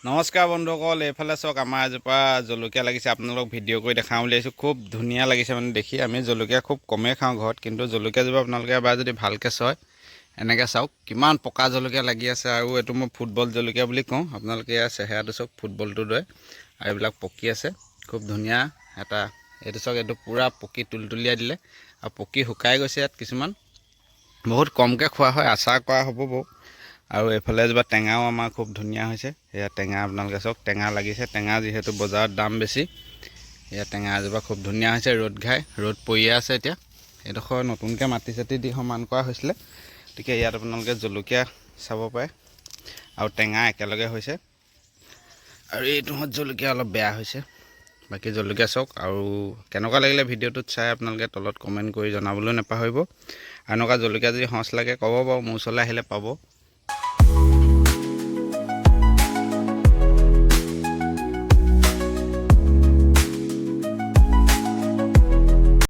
নমস্কাৰ বন্ধুসকল, এইফালে চাওক, আমাৰ এজোপা জলকীয়া লাগিছে। আপোনালোকক ভিডিঅ' কৰি দেখাওঁ বুলি আহিছোঁ। খুব ধুনীয়া লাগিছে মানে দেখি। আমি জলকীয়া খুব কমেই খাওঁ ঘৰত, কিন্তু জলকীয়াজোপা আপোনালোকে এবাৰ যদি ভালকৈ চায়, এনেকৈ চাওক, কিমান পকা জলকীয়া লাগি আছে। আৰু এইটো মই ফুটবল জলকীয়া বুলি কওঁ। আপোনালোকে ইয়াৰ চেহেৰাটো চাওক, ফুটবলটোৰ দৰে। আৰু এইবিলাক পকি আছে, খুব ধুনীয়া এটা। এইটো চাওক, এইটো পূৰা পকি তুলতুলিয়াই দিলে আৰু পকি শুকাই গৈছে। ইয়াত কিছুমান বহুত কমকৈ খোৱা হয়, আচাৰ কৰা হ'ব বাৰু। আৰু এইফালে এজোপা টেঙাও আমাৰ খুব ধুনীয়া হৈছে। এয়া টেঙা, আপোনালোকে চাওক, টেঙা লাগিছে। টেঙা যিহেতু বজাৰত দাম বেছি। এয়া টেঙা এজোপা খুব ধুনীয়া হৈছে, ৰ'দ ঘাই, ৰ'দ পৰিয়ে আছে এতিয়া। এইডোখৰ নতুনকৈ মাটি চাটি দি সমান কৰা হৈছিলে। গতিকে ইয়াত আপোনালোকে জলকীয়া চাব পাৰে আৰু টেঙা একেলগে হৈছে। আৰু এইটোহঁত জলকীয়া অলপ বেয়া হৈছে। বাকী জলকীয়া চাওক। আৰু কেনেকুৱা লাগিলে ভিডিঅ'টোত চাই আপোনালোকে তলত কমেণ্ট কৰি জনাবলৈ নাপাহৰিব। আৰু এনেকুৱা জলকীয়া যদি সঁচ লাগে ক'ব বাৰু, মোৰ ওচৰলৈ আহিলে পাব।